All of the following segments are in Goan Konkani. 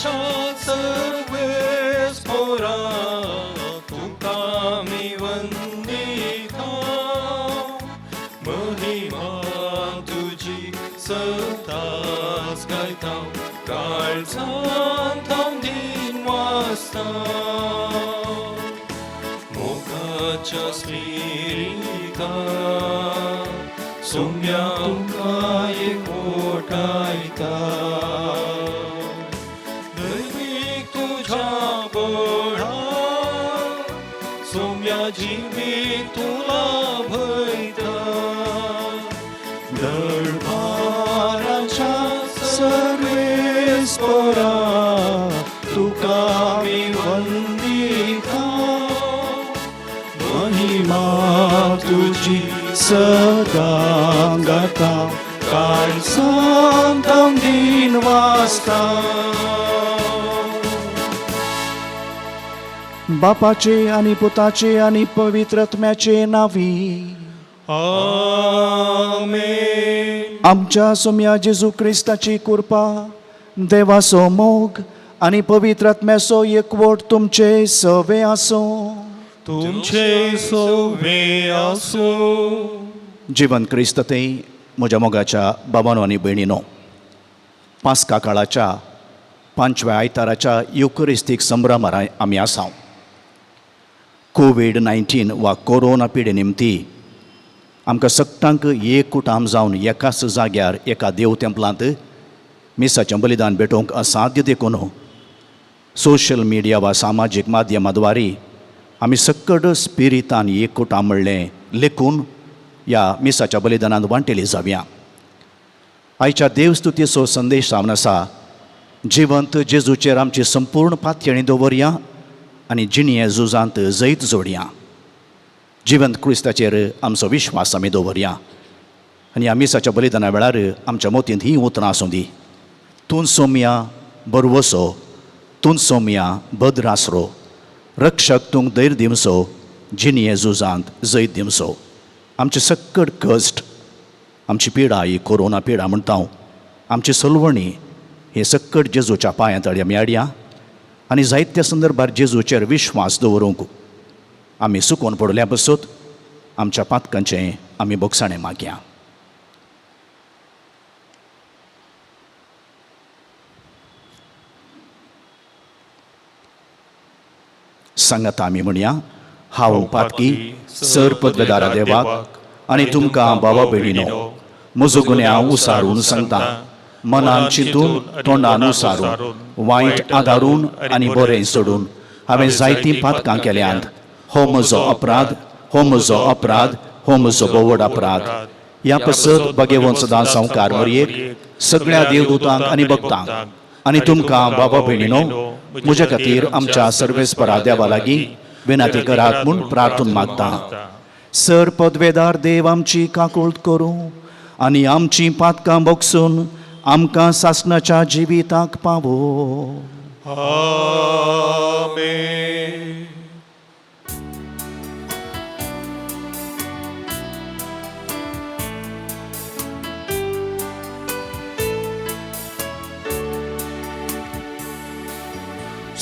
दळभाराच्या सर्वेस्पोरा तुका आमी वंदिता महिमा तुजी सदांच गायता काळजांत हांव दिन वाचता मोगाच्या स्पिरिता सोम्या तुका एकवटायता दैवीक तुज्या बळा सोम्या जिवीत तुला भयता दळभाराच्या सर्वेस्पोरा तुका आमी वंदिता महिमा तुजी सदां गाता काळजांत हांव दिन वाचता. बापाचे आनी पुताचे आनी पवित्र आत्म्याचे नांवी. आमेन. आमच्या सोम्या जेजू क्रिस्ताची कृपा, देवाचो मोग आनी पवित्र आत्म्याचो एकवट तुमचे सवे आसूं. तुमचे सोवे आसूं. जिवन क्रिस्त ते म्हज्या मोगाच्या बाबानो आनी भयणीनो, पास्का काळाच्या पांचव्या आयताराच्या युकरिस्तीक संभ्रमार आमी आसा. कोवीड 19 वा कोरोना पिडे निमती आमकां सगटांक एक कुटाम जावन एकाच जाग्यार एका देव तेंपलांत मिसाचें बलिदान भेटोवंक असाध्य देखून सोशल मिडिया वा सामाजीक माध्यमा द्वारे आमी सक्कड स्पिरितान एक कुटाम म्हणलें लेखून ह्या मिसाच्या बलिदानांत वांटेली जावया. आयच्या देवस्तुतीचो संदेश जावन आसा, जिवंत जेजूचेर आमची संपूर्ण पातयेणी दवरया आनी जिणये झुजांत जैत जोडया. जिवंत क्रिस्ताचेर आमचो विश्वास आमी दवरया आनी ह्या मिसाच्या बलिदाना वेळार आमच्या मोतींत हीं उतरां आसूं दी. तूं सोमया बरवसो, तूं सोमया भद्र आसरो, रक्षक तूं धैर्य दिवचो, जिणये झुजांत जैत दिवचो. आमचे सक्कड कश्ट, आमची पिडा, ही कोरोना पिडा म्हणटा हांव, आमची सलवणी हे सक्कड जेजूच्या पांयां तळी आमी हाडया आनी जायत्या संदर्भार जेजूचेर विश्वास दवरूंक आमी सुकोवन पडल्या पसत आमच्या पातकांचें आमी बोगसाणें मागया. सांगात आमी म्हणया, हांव पातकी सर पदवेदारा देवाक आनी तुमकां बाबा भयणीनो म्हजो गुन्यांव उसारून सांगता. मनान चिंतून, तोंडान उसारून, वायट आदारून आनी बरें सोडून हांवें जायतीं पातकां केल्यांत. हो म्हजो अपराध, हो म्हजो अपराध, हो म्हजो बोवड अपराध. ह्या पसत भगेवन सदां संवकार मरयेक, सगळ्या देवदूतांक आनी भक्तांक आनी तुमकां बाबा भयणीनो म्हज्या खातीर आमच्या सर्वेस्परा देवा लागीं विनंती करात म्हूण प्रार्थून मागता. सर पदवेदार देव आमची काकूळट करूं आनी आमचीं पातकां बोगसून आमकां सासणाच्या जिविताक पावो. आमेन.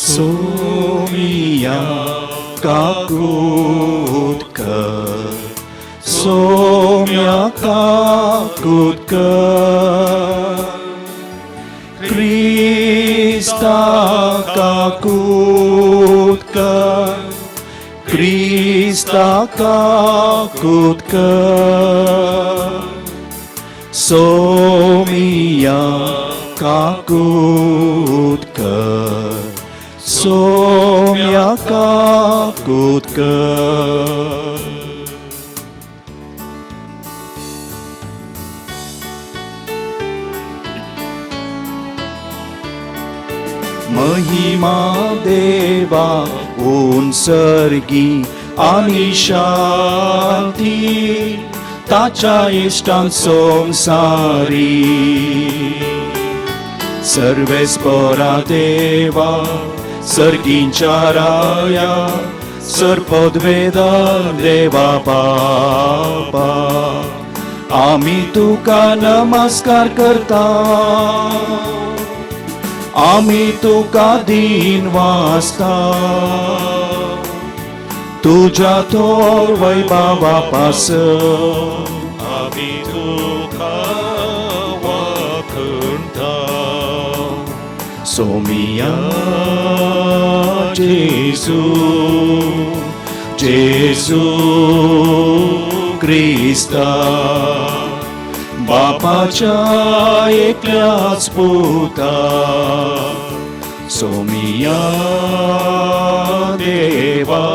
सोमिया काकूट कर, सोम्या काकूट कर, क्रिस्ता काकूट कर, क्रिस्ता काकूट कर, सोमिया काकूट कर, सोम्या काकूट कर. महिमा देवा उंसर्गी आनी शांती ताच्या इश्टान संवसारी. सर्वेस्परा देवा सर्गींच्या राया सर्पद्वेदा देवा बापा आमी तुका नमस्कार करता. आमी तुका दीन वासता तुज्या थोर वैभवा पास आमी तुका वाखणता सोमिया जेजू जेजू क्रिस्ता बापाच्या एकल्याच पुता सोमिया देवा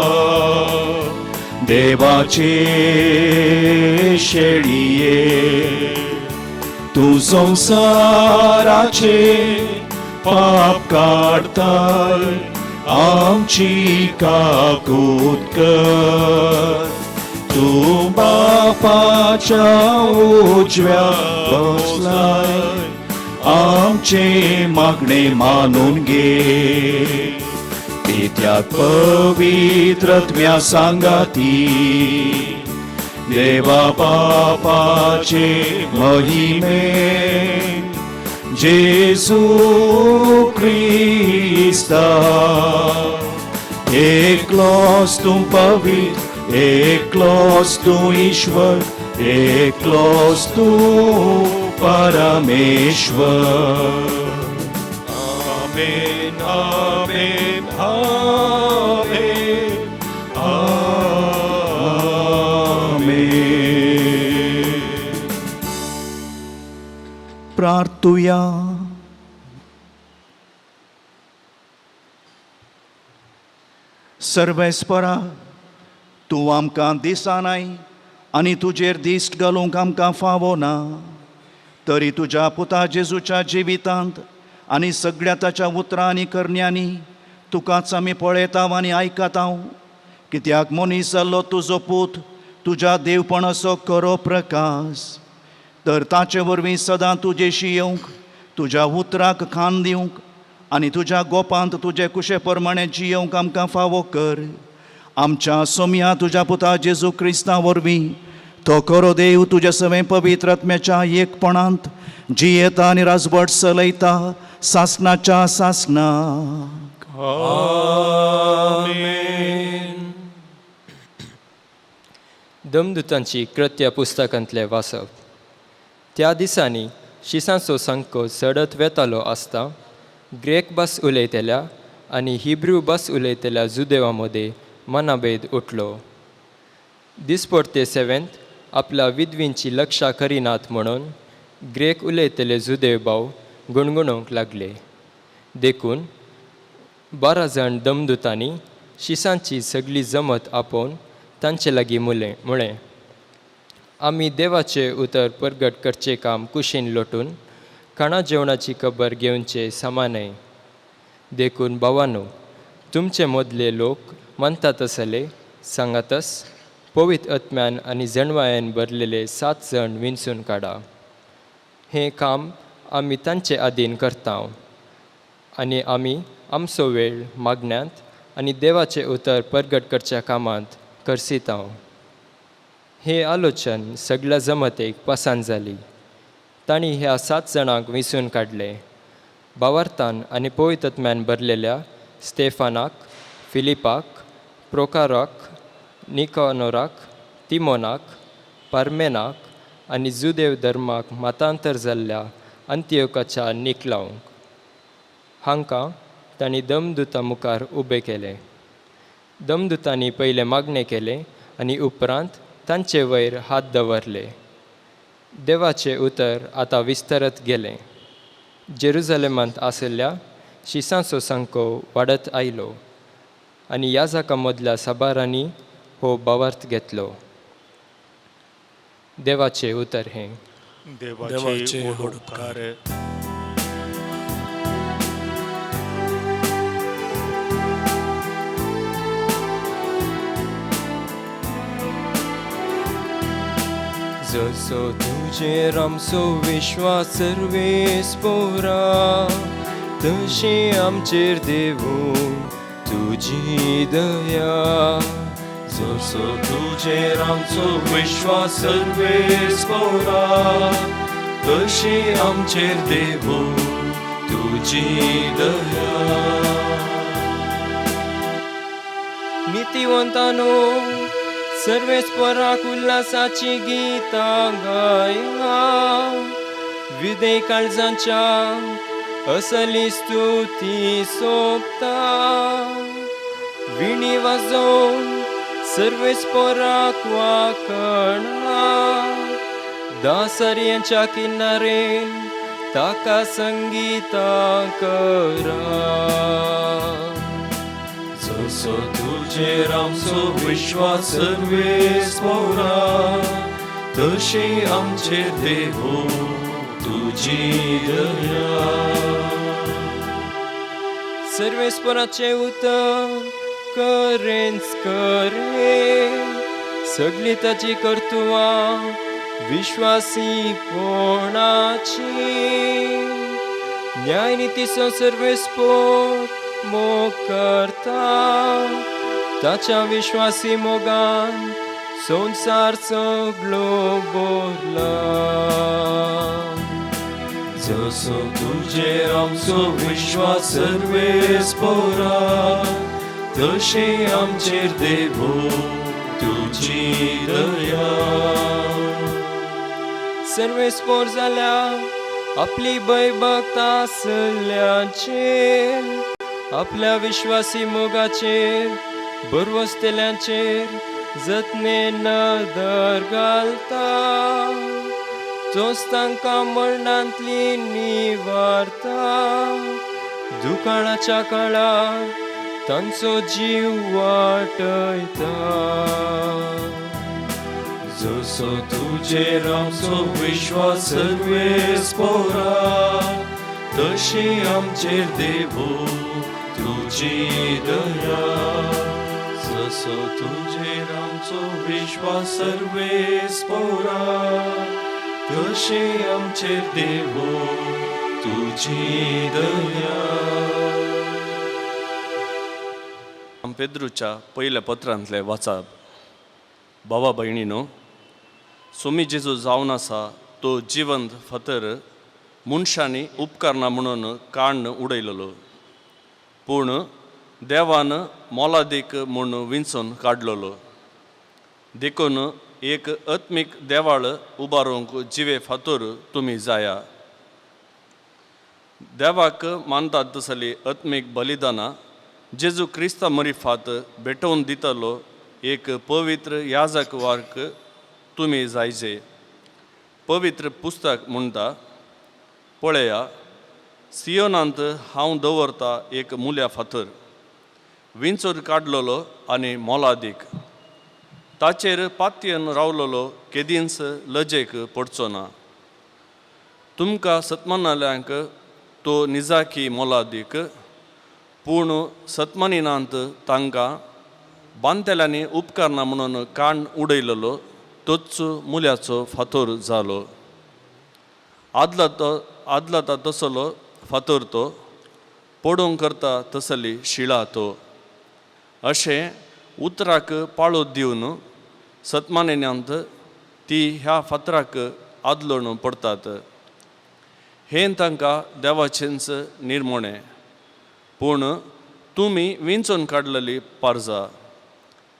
देवाचे शेळये तूं संवसाराचे पाप काडताय आमची काकूत कर तूं बापाच्या उजव्या बसलाय आमचे मागणे मानून घे पित्याक पवित्रत्म्या सांगाती देवा बापाचे महिमे जेजू क्रिस्ता एकलोच तूं पवित्र एकलोच तूं ईश्वर एकलोच तूं परमेश्वर. आमेन आमेन आमेन आमेन. प्रार्थुया. सर्वेस्परा तूं आमकां दिसनाय आनी तुजेर दिश्ट घालूंक आमकां फावो ना, तरी तुज्या पुता जेजूच्या जिवितांत आनी सगळ्या ताच्या उतरां आनी करण्यांनी तुकाच आमी पळयता आनी आयकता. कित्याक मनीस जाल्लो तुजो पूत तुज्या देवपणाचो खरो प्रकाश, तर ताचे वरवीं सदां तुजेशी येवंक, तुज्या उतराक खान दिवंक आनी तुज्या गोपांत तुजे कुशे प्रमाणे जियोवंक आमकां फावो कर. आमच्या सोम्या तुज्या पुता जेजू क्रिस्ता वरवीं तो खरो देव तुज्या सवें पवित्र आत्म्याच्या एकपणांत जियेता आनी राजवट चलयता सासनाच्या सासनाक. आमेन. दमदुतांची कृत्या पुस्तकांतलें वाचप. त्या दिसांनी शिसांचो संको चडत वेतालो आसता ग्रेक भास उलयतल्या आनी हिब्रू भास उलयतल्या जुदेवा मदें मनाभेद उठलो. दिसपडते सेवेंत आपल्या विधवींची लक्षां करिनात म्हणून ग्रेक उलयतले जुदेव भाव गुणगुणूंक लागले. देखून 12 जाण दमदुतांनी शिसांची सगळी जमत आपोवन तांचे लागीं म्हळें, आमी देवाचें उतर परगट करचें काम कुशीन लोटून खाणा जेवणाची खबर घेवचे समा न्हय. देखून भावानो, तुमचे मदले लोक मानतात तसले सांगातस पवित्र आत्म्यान आनी जणवायान भरलेले 7 जण विंचून काडा. हें काम आमी तांचे आदीन करता आनी आमी आमचो वेळ मागण्यांत आनी देवाचें उतर परगट करच्या कामांत करसिता. हें आलोचन सगळ्या जमतेक पसंत जाली. तांणी ह्या 7 जाणांक विंचून काडले. भावार्थान आनी पवित्र आत्म्यान भरलेल्या स्टेफानाक, फिलिपाक, प्रोकाराक, निकानोराक, तिमोनाक, पार्मेनाक आनी जुदेव धर्माक मतांतर जाल्ल्या अंतियोकाच्या निकलावंक. हांकां तांणी दमदुता मुखार उबे केले. दमदुतांनी पयलें मागणें केलें आनी उपरांत तांचे वयर हात दवरले. देवाचें उतर आतां विस्तारत गेलें. जेरुजलेमांत आशिल्ल्या शिसांचो संको वाडत आयलो आनी याजका मदल्या साबारांनी हो भावार्थ घेतलो. देवाचें उतर हें. देवाचे व्हड उपकार. जसो तुजेर आमचो विश्वास सर्वेस पोरा, तशी आमचेर देवूं तुजी दया. जसो तुजेर आमचो विश्वास सर्वेस पोरा, तशी आमचेर देवूं तुजी दया. नितीवंतानो सर्वेस्पराक उल्हासाची गीतां गाया, विदे काळजांच्या असली स्तुती सोबता. विणी वाजोवन सर्वेस्पराक वाकणा, दासर्यांच्या किनारेन ताका संगीतां करा. जसो तुजेर आमचो विश्वास सर्वेस्पोरा तशी आमचेर देवो तुजी दया. सर्वेस्पराचें उतर करेंच करें, सगळीं ताची कर्तुवां विश्वासीपणाची. न्यायनितीचो सर्वेस्पोर मोग करता, ताच्या विश्वासी मोगान संवसार सगळो भरला. जसो तुजेर आमचो विश्वास सर्वेस्पोरा तशी आमचेर देवो तुजी दया. सर्वेस्पोर जाल्या आपली भयभक्त आसल्यांचेर, आपल्या विश्वासी मोगाचेर बरवसतल्यांचेर जतने नदर घालता. तोच तांकां मरणांतली निवारता, दुकाळाच्या काळार तांचो जीव वाटयता. जसो तुजेर आमचो विश्वास सर्वेस्पोरा तशी आमचेर देवो तुजी दया. जसो तुजेर आमचो विश्वास सर्वेस्पोरा तशी आमचेर देवो तुजी दया. पेद्रूच्या पयल्या पत्रांतले वाचप. बाबा भयणीनो, सोमी जेजू जावन आसा तो जिवंत फातर मनशांनी उपकारना म्हणून काण्ण उडयलेलो, पूण देवान मोलादीक म्हूण विंचून काडलेलो. देखून एक आत्मीक देवाळ उबारूंक जिवे फातर तुमी जाया. देवाक मानतात तसली आत्मीक बलिदानां जेजू क्रिस्ता मरिफात भेटोवन दितलो एक पवित्र याजक वर्ग तुमी जायजे. पवित्र पुस्तक म्हणटा, पळया सियोनांत हांव दवरता एक मुल्या फातर, विंचून काडलेलो आनी मोलादीक, ताचेर पातयेन रावलेलो केदींच लजेक पडचो ना. तुमकां सतमानाल्यांक तो निजाकी मोलादीक, पूण सतमानिनांत तांकां बांदतल्यांनी उपकारना म्हणून काण उडयलेलो तोच मुल्याचो फातोर जालो. आदला तसलो फातोर तो, पडूंक करता तसली शिळा तो. अशें उतराक पाळो दिवन सतमानिनांत ती ह्या फातराक आदलोण पडटात. हें तांकां देवाचेंच निर्मणें. पूण तुमी विंचून काडलेली पारजा,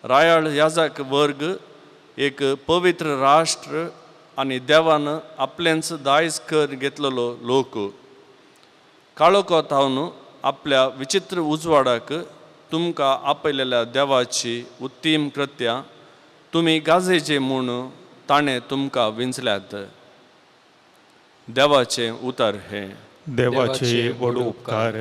रायाळ याजक वर्ग, एक पवित्र राष्ट्र आनी देवान आपलेंच दायज कर घेतलेलो लोक. काळोखांत आपल्या विचित्र उजवाडाक तुमकां आपयलेल्या देवाची उत्तीम कृत्यां तुमी गाजयचे म्हूण ताणें तुमकां विंचल्यात. देवाचें उतर हें. देवाचे व्हड उपकार.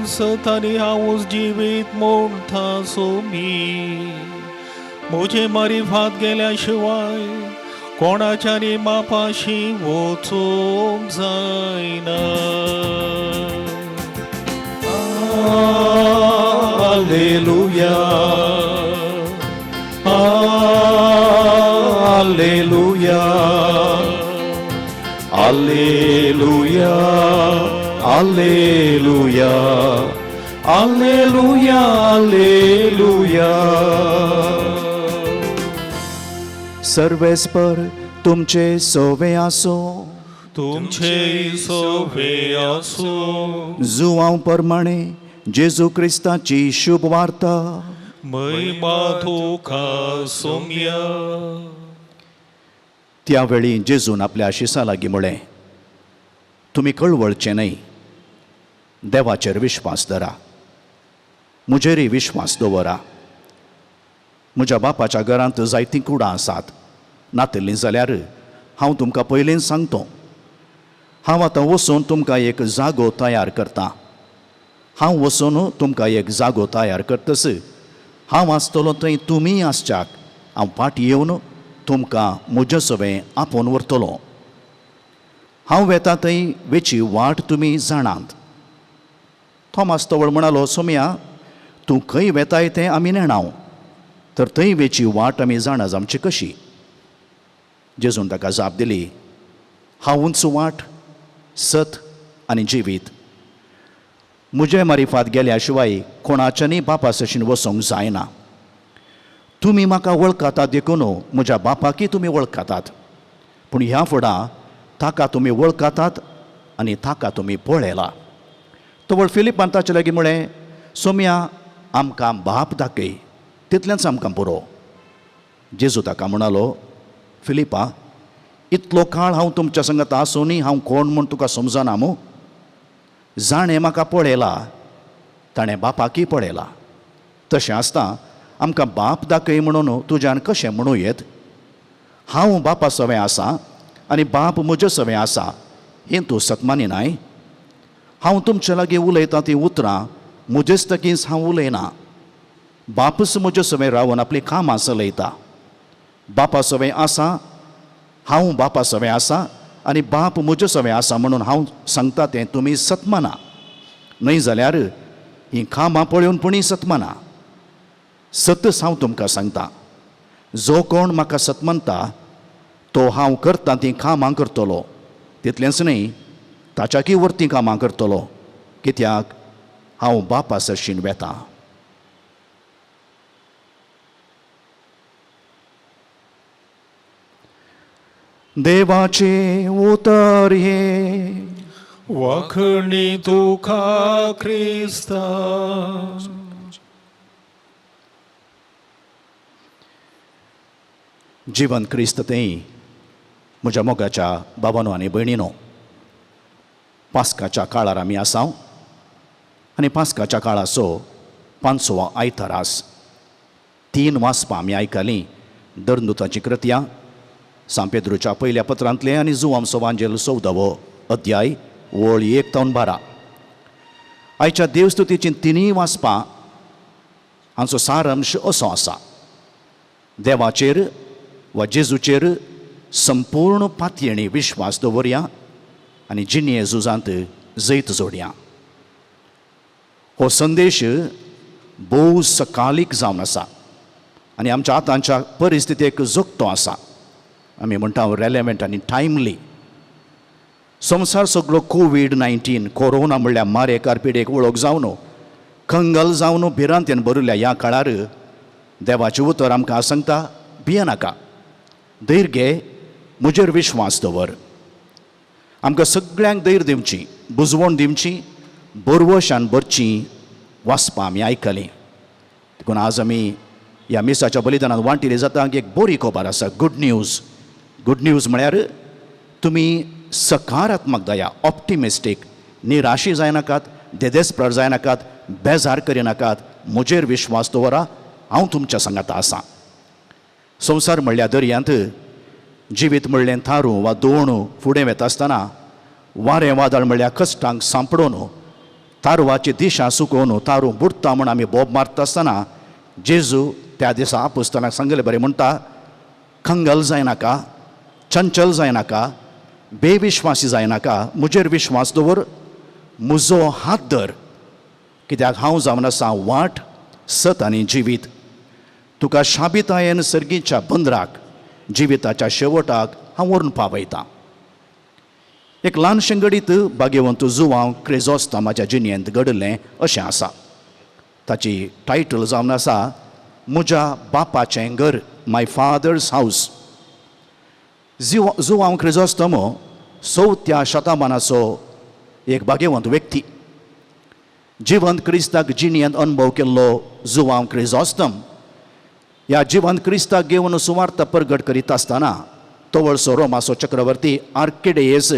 सत आनी हांवूच जिवीत म्हणटा सोमी, म्हजे मारिफात गेल्या शिवाय कोणाच्यानी मापाशी वचूंक जायना. Alleluia, Alleluia, Alleluia, Alleluia, Alleluia, Alleluia. सर्वेस्पर तुमचे सोवे आसो, तुमचे सोवे आसो. जुवांव प्रमाणे जेजू क्रिस्ताची शुभ वार्ता. महिमा तुका सोम्या. त्यावेळी जेजून आपल्या शिसा लागीं म्हळें, तुमी कळवळचे न्हय, देवाचेर विश्वास धरा, म्हजेरय विश्वास दवरा. म्हज्या बापाच्या घरांत जायतीं कुडां आसात, नातल्लीं जाल्यार हांव तुमकां पयलींच सांगतो. हांव आतां वचून तुमकां एक जागो तयार करतां. हांव वचून तुमकां एक जागो तयार करतस हांव आसतलो थंय तुमीय आसच्याक हांव फाटीं येवन तुमकां म्हजे सवें आपोवन व्हरतलो. हांव वेता थंय वेची वाट तुमी जाणात. थॉमास तवळ म्हणालो, सोम्या, तूं खंय वेताय तें आमी नेणाव, तर थंय वेची वाट आमी जाणा जावची कशी? जेजून ताका जाप दिली, हांवूच वाट, सत आनी जिवीत. म्हजे मारिफात गेल्या शिवाय कोणाच्यानूय बापा सशीन वचूंक जायना. तुमी म्हाका वळखतात देखून म्हज्या बापाकय तुमी वळखतात, पूण ह्या फुडां ताका तुमी वळखतात आनी ताका तुमी पळयला. तवळ फिलिपान ताचे लागीं म्हळें, सोम्या, आमकां बाप दाखय, तितलेंच आमकां पुरो. जेजू ताका म्हणालो, फिलिपा, इतलो काळ हांव तुमच्या संगत आसूनय हांव कोण म्हूण तुका समजना मू? जाणें म्हाका पळयला ताणें बापाकय पळयला. तशें आसता आमकां बाप दाखय म्हणून तुज्यान कशें म्हणूं येत? हांव बापा सवें आसा आनी बाप म्हजे सवें आसा हें तूं सतमानी नाय? हांव तुमचे लागीं उलयतां तीं उतरां म्हजेच तकीच हांव उलयना, बापूच म्हजे सवें रावन आपलीं कामां चलयता. बापा सवें आसा, हांव बापा सवें आसा आनी बाप म्हजे सवें आसा म्हणून हांव सांगता तें तुमी सतमाना, न्हय जाल्यार हीं कामां पळोवन पुणी सतमाना. सतच हांव तुमकां सांगता, जो कोण म्हाका सतमानता तो हांव करता तीं कामां करतलो, तितलेंच न्हय ताच्याकय वरतीं कामां करतलो, कित्याक हांव बापा सरशीन वेता. देवाचें उतर हें. वाखणी तुका क्रिस्ता. जिवन क्रिस्त तें म्हज्या मोगाच्या बाबानो आनी भयणीनो, पास्काच्या काळार आमी आसाव आनी पास्काच्या काळाचो पांचवो आयतार आस. 3 वाचपां आमी आयकलीं, दरनुताची कृत्या, सांपेद्रूच्या पयल्या पत्रांतलें आनी जुवाम सोवांजेल 14वो अध्याय ओळ 1 ते 12. आयच्या देवस्तुतीचीं तिनूय वाचपां हांचो सारांश असो आसा, देवाचेर वा जेजूचेर संपूर्ण पातयेणी विश्वास दवरया आनी जिणये झुजांत जैत जोडया. हो संदेश भोव सकालीक जावन आसा आनी आमच्या आतांच्या परिस्थितीक जोगतो आसा. आमी म्हणटा रेलेवंट आनी टायमली. संवसार सगळो कोवीड-19 कोरोना म्हणल्यार मारेकार पिडेक वळख जावन कंगल जावन भिरांतेन भरिल्ल्या ह्या काळार देवाचें उतर आमकां सांगता, भियेनाका, धैर्य घे, म्हजेर विश्वास दवर. आमकां सगळ्यांक धैर्य दिवची, बुजवण दिवची, बरवशान भरची वाचपां आमी आयकलीं. देखून आज आमी ह्या मिसाच्या बलिदानान वांटिल्ली जाता एक बरी खबर आसा, गुड न्यूज. गुड न्यूज म्हळ्यार तुमी सकारात्मक दया, ऑप्टिमिस्टीक, निराशी जायनाकात, देदेस्पर जायनाकात, बेजार करिनाकात, म्हजेर विश्वास दवरा, हांव तुमच्या सांगाता आसा. संवसार म्हणल्यार दर्यांत जिवीत म्हणलें थारूं वा दोणू फुडें वेता आसतना वारें वादळ म्हणल्यार कश्टांक सांपडोवन तारवाची दिशा चुकोवन तारूं बुडटा म्हूण आमी बोब मारता आसतना जेजू त्या दिसा आपुस्तनाक सांगलें बरें म्हणटा, कंगल जायनाका, चंचल जायनाका, बेविश्वासी जायनाका, म्हजेर विश्वास दवर, म्हजो हात धर, कित्याक हांव जावन आसा वाट, सत आनी जिवीत. तुका शाबितायेन सर्गीच्या बंदराक, जिविताच्या शेवटाक हांव व्हरून पावयतां. एक ल्हानशें घडीत भाग्यवंत जुवांव क्रिझोस्तमाच्या जिणेंत घडिल्लें अशें आसा. ताची टायटल जावन आसा म्हज्या बापाचें घर, my father's house. Joao Chrysostom चवथ्या शतमानाचो एक भाग्यवंत व्यक्ती. जिवंत क्रिस्ताक जिणेंत अणभव केल्लो जुवांव क्रिझोस्तम ह्या जिवंत क्रिस्ताक घेवन सुवार्थ परगट करीत आसतना तवळसो रोमाचो चक्रवर्ती आर्केडियस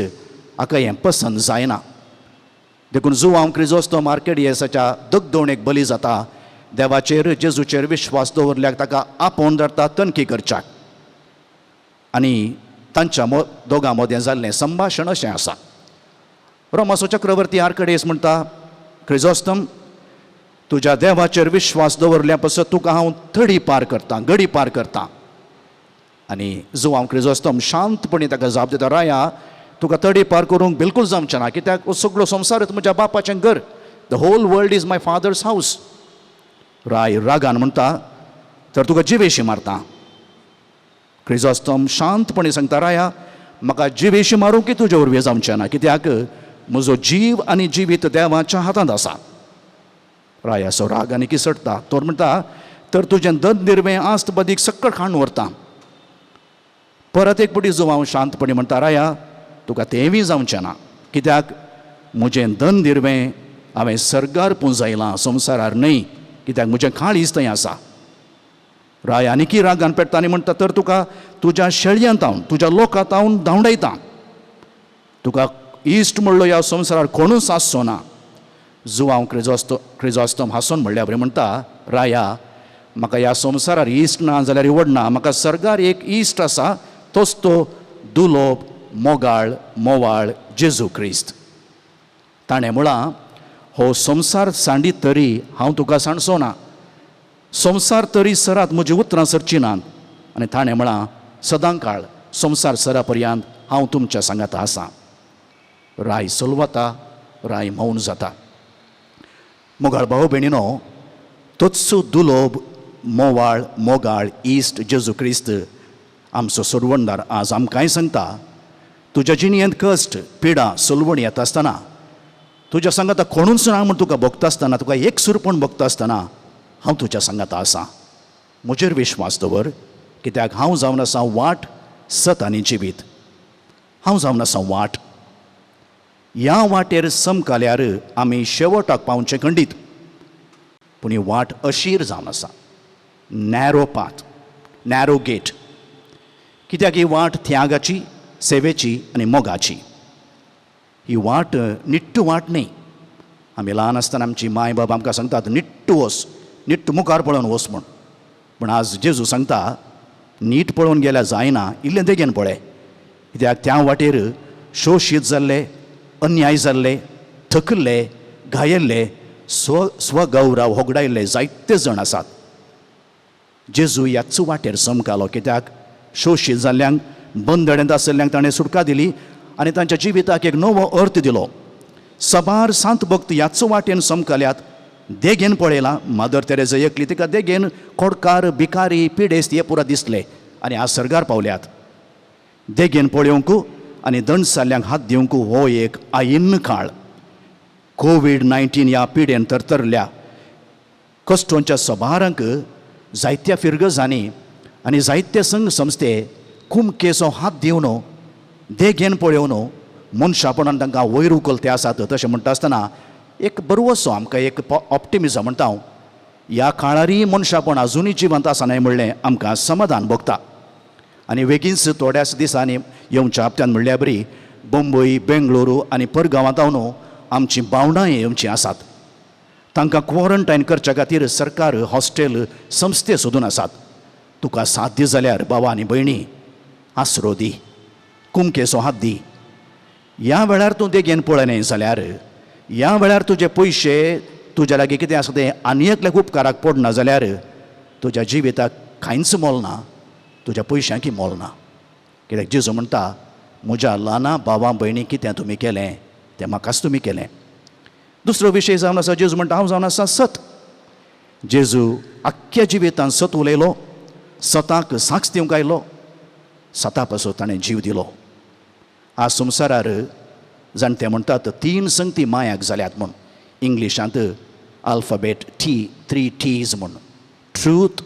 हाका हें पसंत जायना. देखून जुवांव क्रिझोस्तम आर्केडियसाच्या दगदोणेक बली जाता. देवाचेर, जेजूचेर विश्वास दवरल्याक ताका आपोवन धरता तनखी करच्याक. आनी तांच्या दोगां मदें जाल्लें संभाशण अशें आसा. रोमाचो चक्रवर्ती आर्केडियस म्हणटा, क्रिझोस्तम, तुज्या देवाचेर विश्वास दवरल्या पासत तुका हांव थडी पार करतां, गडी पार करतां. आनी जुवांव क्रिझोस्तम शांतपणी ताका जाप दिता, राया, तुका तडी पार करूंक बिलकूल जावचें ना, कित्याक हो सगळो संवसारच म्हज्या बापाचें घर. The whole world is my father's house. राय रागान म्हणटा, तर तुका जिवेशी मारता. क्रिझोस्तम शांतपणी सांगता, राया, म्हाका जिवेशी मारूंक की तुजे वरवीं जावचें ना, कित्याक म्हजो जीव आनी जिवीत देवाच्या हातांत आसा. रायाचो राग आनी किसडटा. तो म्हणटा, तर तुजें दद निर्वें आस्त बदीक सक्कड खाण व्हरता. परत एक पटी जुवांव शांतपणी म्हणटा, राया, तुका तेंवूय जावचें ना, कित्याक म्हजें दन निर्वें हांवें सर्गार पुंजायलां, संवसारार न्हय, कित्याक म्हजें काळीज थंय आसा. राय आनीकी रागान पेट्टा आनी म्हणटा, तर तुका तुज्या शेळयांत हांव, तुज्या लोकांत हांव धांवडायता, तुका इश्ट म्हणलो ह्या संवसारार कोणूच आसचो ना. जुवांव क्रिझोस्तम हांसून म्हणल्या बरें म्हणटा, राया, म्हाका ह्या संवसारार इश्ट ना जाल्यार इवडना, म्हाका सर्गार एक इश्ट आसा, तोच तो दुलोब, मोगाळ, मोवाळ जेजू क्रिस्त. ताणें म्हळां, हो संवसार सांडीत तरी हांव तुका सांडचो ना, संवसार तरी सरात म्हजी उतरां सरचीं नात. आनी ताणें म्हळां, सदां काळ संवसार सरा पर्यंत हांव तुमच्या सांगाता आसा. राय सलवता, राय मौन जाता. मोगाळ भाव भयणीनो, तोच दुलोब, मोवाळ, मोगाळ इश्ट जेजू क्रिस्त आमचो सोडवणदार आज आमकांय सांगता, तुज्या जिणेंत कश्ट, पिडा, सलवण येता आसतना, तुज्या सांगाता कोणूच ना म्हूण तुका भोगता आसतना, तुका एकसूरपण भोगता आसतना हांव तुज्या सांगाता आसा. म्हजेर विश्वास दवर, कित्याक हांव जावन आसा वाट, सत आनी जिवीत. हांव जावन आसा वाट. ह्या वाटेर समकाल्यार आमी शेवटाक पावचें खंडीत, पूण ही वाट अशीर जावन आसा, नॅरो पाथ, नॅरो गेट, कित्याक ही वाट त्यागाची, सेवेची आनी मोगाची. ही वाट निट्टू वाट न्ही. आमी ल्हान आसतना आमची माय बाब आमकां सांगतात, निट्टू वस, निट्टू मुखार पळोवन वस म्हूण. पूण आज जेजू सांगता, नीट पळोवन गेल्यार जायना, इल्लें देगेन पळय, कित्याक त्या वाटेर शोशीत जाल्ले, अन्याय जाल्ले, थकल्ले, घायल्ले, स्वगौरव होगडायल्ले जायते जाण आसात. जेजू ह्याच वाटेर समकालो, कित्याक शोशीत जाल्ल्यांक, बंदडेंत आशिल्ल्यांक ताणें सुटका दिली आनी तांच्या जिविताक एक नवो अर्थ दिलो. सबार सांत भक्त ह्याच वाटेन समकाल्यात. देगेन पळयलां, मदर तेरेजा एकली, तिका देगेन खोडकार, भिकारी, पिडेस्त हे पुरा दिसले आनी आज सर्गार पावल्यात. देगेन पळोवंक आनी दणसाल्ल्यांक हात दिवंक हो एक आयिन्न काळ. कोवीड-19 ह्या पिडेन तरतरल्या कश्टोंच्या सबारांक जायत्या फिरगजांनी आनी जायते संघ संस्थे कुमकेचो हात दिवन, देगेन पळोवन मनशापणान तांकां वयर उखलते आसात. तशें म्हणटा आसतना एक बरवसो आमकां एक ऑप्टिमिजम म्हणटा हांव, ह्या काळारय मनशापण आजुनूय जिवंत आसा न्हय म्हणलें आमकां समाधान भोगता. आनी वेगींच थोड्याच दिसांनी येवच्या हप्त्यान म्हणल्या बरी बंबय, बेंगळुरू आनी परगांवांत न्हू आमचीं भावंडां येवचीं आसात. तांकां क्वॉरंटायन करच्या खातीर सरकार हॉस्टेल संस्थे सोदून आसात. तुका साध्य जाल्यार बाबा आनी भयणी आसरो दी, कुमकेचो हात दी. ह्या वेळार तूं देगेन पळयनाय जाल्यार, ह्या वेळार तुजे पयशे तुज्या लागीं कितें आसा तें आनी एकल्याक उपकाराक पडना जाल्यार तुज्या जिविताक कांयच मोल ना, तुज्या पयशांकय मोल ना. कित्याक जेजू म्हणटा, म्हज्या ल्हाना भावा भयणी कितें तुमी केलें तें म्हाकाच तुमी केलें. दुसरो विशय जावन आसा, जेजू म्हणटा हांव जावन आसा सत. जेजू आख्ख्या जिवितान सत उलयलो, सताक साक्ष दिवंक आयलो, सता पासून ताणें जीव दिलो. आज संवसारार जाणटे म्हणटात 3 संगती मायाक जाल्यात म्हूण, इंग्लिशांत अल्फाबेट टी, 3 T's म्हूण, ट्रूथ,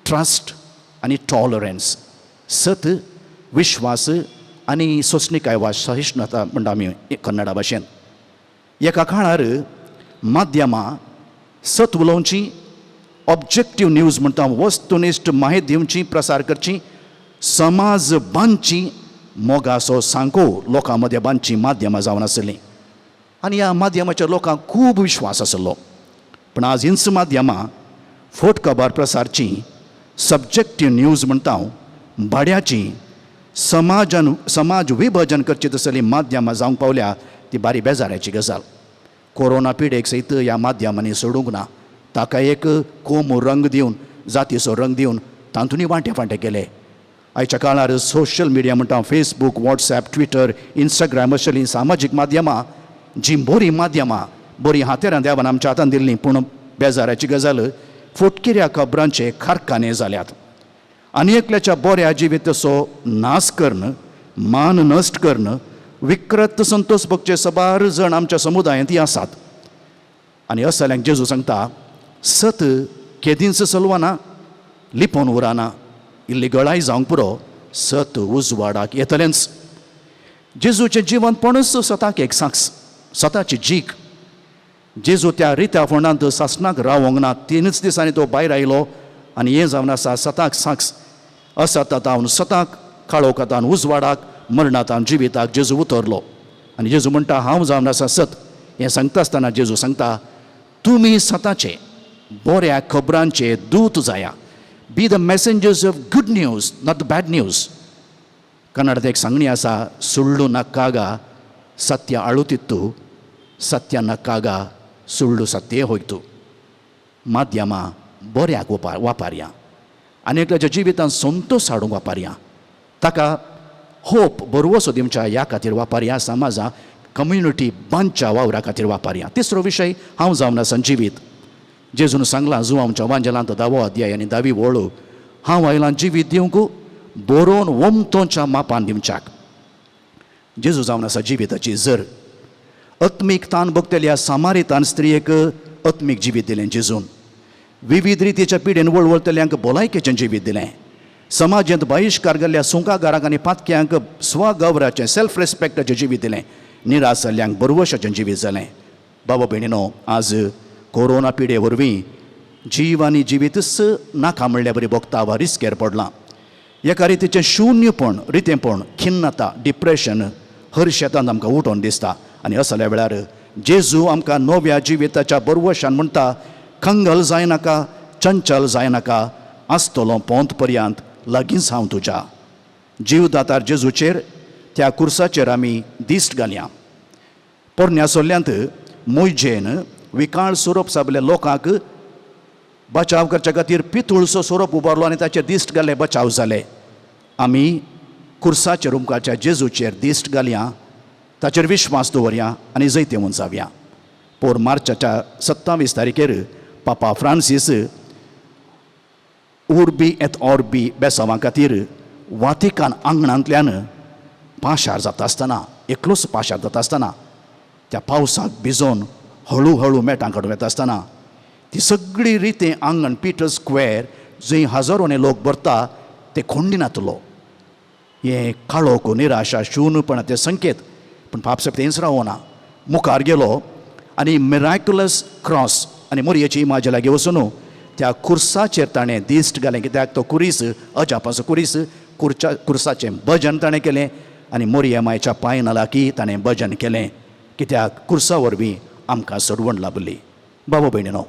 ट्रस्ट आनी टॉलरन्स. सत, विश्वास आनी सोंसणीकाय वा सहिष्णुता म्हणटा आमी कन्नडा भाशेन. एका काळार माध्यमां सत उलोवची, ऑब्जेक्टीव न्यूज म्हणटा, वस्तुनिश्ठ माहिती दिवची, प्रसार करची, समाज बांदची, मोगाचो सांको लोकां मदें बांदची माध्यमां जावन आसलीं. आनी ह्या माध्यमाचेर लोकांक खूब विश्वास आसलो. पूण आज हींच माध्यमां फट खबर प्रसारची, सब्जेक्टीव न्यूज म्हणटा हांव, भाड्याची, समाजान समाज विभजन करची तसली माध्यमां जावंक पावल्या. ती बारी बेजाराची गजाल. कोरोना पिडेक सयत ह्या माध्यमांनी सोडूंक ना. ताका एक कोम रंग दिवन, जातीचो रंग दिवन तातूंतय वांटे फांटे केले. आयच्या काळार सोशल मिडिया म्हणटा, फेसबूक, वॉट्सॅप, ट्विटर, इंस्टाग्राम असलीं सामाजीक माध्यमां जीं बरीं माध्यमां, बरीं हातेरां देवान आमच्या हातान दिल्लीं, पूण बेजाराची गजाल फटकिऱ्या खबरांचे कारखाने जाल्यात. आनी एकल्याच्या बऱ्या जिविताचो नाश करून, मान नश्ट करून विकृत संतोष भोगचे सबार जण आमच्या समुदायांत आसात. आनी असल्यांक जेजू सांगता, सत केदींच चलवना, लिपोवन उरना, इल्ली गळाय जावंक पुरो, सत उजवाडाक येतलेंच. जेजूचें जिवनपणूच सताक एक साक्ष, सताची जीक. जेजू त्या रित्या फोंडांत सासणाक रावोंक ना. 3 दिसांनी तो भायर आयलो आनी हें जावन आसा सताक साक्ष. असतान सताक, काळोखातान उजवाडाक, मरणातान जिविताक जेजू उतरलो. आनी जेजू म्हणटा हांव जावन आसा सत. हें सांगता आसतना जेजू सांगता, तुमी सताचे बऱ्या खबरांचे दूत जाया. Be the messengers of good news, not the bad news. कन्नडांत एक सांगणी आसा, सुळ्ळू नक्कागा सत्य आळुतित्तू, सत्य नक्कागा सुळ्ळू सत्य होयतू. माध्यमां बऱ्याक वापरया आनी एकल्याच्या जिवितांत संतोष हाडूंक वापरया, ताका होप बरवसो दिवच्या ह्या खातीर वापरया, समाजा कम्युनिटी बांदच्या वावरा खातीर वापरया. तिसरो विशय हांव जावन आसा जिवीत. जेजून सांगलां जुवांवच्या वांजेलांत 10वो अध्याय आनी 10वी वळ, हांव आयलां जिवीत दिवंक, बरोवन ओमतोच्या मापान दिवच्याक. जेजू जावन आसा जिविताची जर. आत्मीक तान भोगतल्या सामारितान स्त्रियेक आत्मीक जिवीत दिलें जेजून. विविध रितीच्या पिडेन वळवळतल्यांक भलायकेचें जिवीत दिलें. समाजांत बहिश्कार गेल्ल्या सुंकागारांक आनी पातक्यांक स्वगौरवाचें, सेल्फ रेस्पेक्टाचें जिवीत दिलें. निराश जाल्ल्यांक बरवशाचें जिवीत जालें. बाबा भयणीनो, आज कोरोना पिडे वरवीं जीव आनी जिवीतच नाका म्हणल्या बरी भोगता वा रिस्केर पडलां. एका रितीचें शून्यपण, रितेंपण, खिन्नता, डिप्रेशन हर शेतांत आमकां उठोवन दिसता. आनी असल्या वेळार जेजू आमकां नव्या जिविताच्या बरवशान म्हणटा, कंगल जायनाका, चंचल जायनाका, आसतलो पोंत पर्यंत लागींच हांव तुज्या. जीवदातार जेजूचेर त्या कुर्साचेर आमी दिश्ट घालया. पोरण्या सोल्ल्यांत मोयजेन विकाळ सोरोप साबल्या लोकांक बचाव करच्या खातीर पितूळसो सोरोप उबारलो आनी ताचेर दिश्ट घाले, बचाव जाले. आमी कुर्साचेर उमकाच्या जेजूचेर दिश्ट घालया, ताचेर विश्वास दवरया आनी जैतेवन जावया. पोर मार्चाच्या 27 तारखेर पापा फ्रांसीस उर्बी एत ऑर्बी बेसांवा खातीर वातिकान आंगणांतल्यान पाशार जाता आसतना, एकलोच पाशार जाता आसतना, त्या पावसाक भिजोवन हळू हळू मेटां काडून वता आसतना ती सगळी रितें आंगण पीटर स्क्वेअर जंय हजारोनी लोक भरता ते खोंडिनातलो. हें काळोख, निराशा, शून्यपणाचे संकेत. पूण पापसाब थंयच रावना, मुखार गेलो आनी मिराक्युलस क्रॉस आनी मोरयेची इमाजी लागीं वचून त्या कुर्साचेर ताणें दिश्ट घालें. कित्याक तो कुरीस अजापाचो कुरीस, कुर्साचें भजन ताणें केलें आनी मोरये मायच्या पांयना लागीं ताणें भजन केलें. कित्याक कुर्सा वरवीं आमकां सोडवण लाभली. बाबा भयणीनो,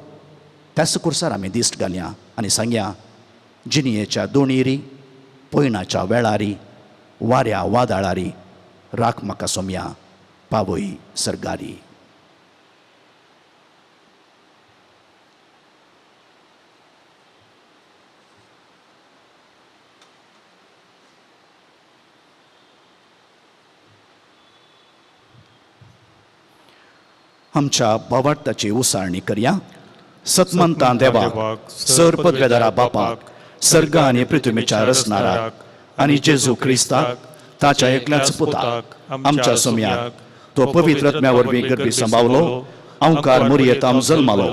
त्याच कुर्सार आमी दिश्ट घालया आनी सांगया, जिणयेच्या दोणीरी, पयणाच्या वेळारी, वाऱ्या वादळारी, राख म्हाका सोमया पावय सरगारी. आमच्या भावार्थाची उसारणी करया. सतमंता देवाक, सर पदवेदारा बापाक, सर्ग आनी पृथ्वीच्या रचणाराक आनी जेजू क्रिस्ताक ताच्या एकल्याच पुताक आमच्या सोम्याक, तो पवित्र आत्म्या वरवीं गर्भी सांबावलो, अंकार मुरयेताम जल्मालो,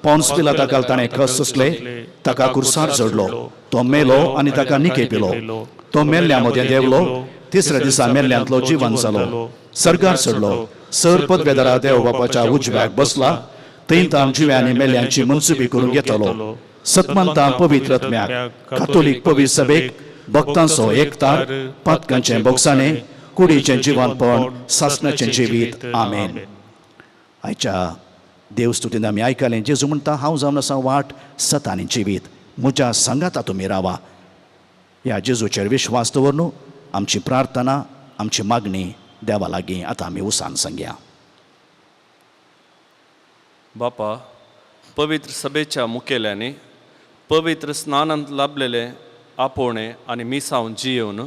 पोन्स पिलाता काल ताणें कस सोंसले, ताका कुर्सार चडलो, तो मेलो आनी ताका निके पिलो, तो मेल्ल्या मदें देंवलो, तिसऱ्या दिसा मेल्ल्यांतलो जिवन जालो, सर्गार चडलो, सर पदवेदारा देव बापाच्या उजव्याक बसला, थंय ताण जिव्यांनी मेल्ल्यांची मनसुबी करून घेतलो. सतमंता पवित्र आत्म्याक, कातोलीक पवित्र सभेक, भक्तांचो एकतार, पातकांचें बोगसाणें, कुडीचें जिवनपण, सासणाचें जिवीत. आमेन. आयच्या देवस्तुतीन आमी आयकलें, जेजू म्हणटा, हांव जावन आसा वाट, सत आनी जिवीत, म्हज्या सांगाता तुमी रावा. ह्या जेजूचेर विश्वास दवरून आमची प्रार्थना, आमची मागणी देवा लागीं आतां आमी उसान सांगया. बापा, पवित्र सभेच्या मुखेल्यांनी पवित्र स्नानांत लाभलेले आपोवणें आनी मिसांव जियेवन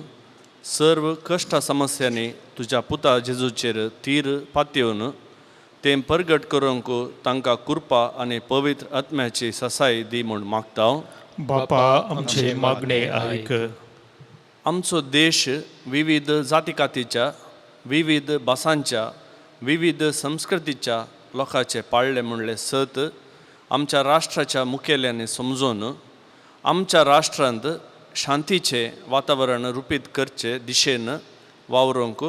सर्व कश्ट समस्यांनी तुज्या पुता जेजूचेर तीर पातयेवन तें परगट करूंक तांकां कृपा आनी पवित्र आत्म्याची ससाय दी म्हूण मागता. बापा आमचे मागणे आयक. आमचो देश विविध जाती कातीच्या, विविध भासांच्या, विविध संस्कृतीच्या लोकांचे पाळ्ळे म्हणले सत आमच्या राष्ट्राच्या मुखेल्यांनी समजून आमच्या राष्ट्रांत शांतीचें वातावरण रुपीत करचे दिशेन वावरूंक